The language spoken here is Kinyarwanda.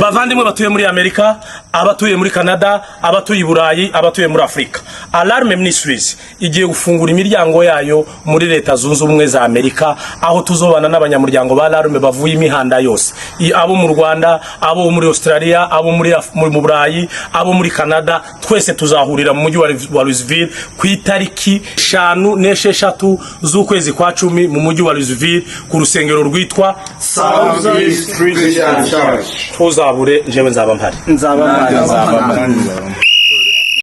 Bavandimwe batuye muri Amerika, abatuye muri Canada, abatuye i Burayi, abatuye muri Afurika, Alarm Ministries igiye gufungura imiryango yayo muri Leta Zunze Ubumwe za Amerika, aho tuzobana n'abanyamuryango ba Alarm bavuye imihanda yose, abo mu Rwanda, abo muri Australia, abo mu Burayi, abo muri Canada. Twese tuzahurira mu mujyi wa Louisville ku itariki 5 n'esheshatu z'ukwezi kwa 10, mu mujyi wa Louisville, ku rusengero rwitwa Southeast Christian Church. Ntuzabure, njyewe nzaba mpari. Nzaba mpari.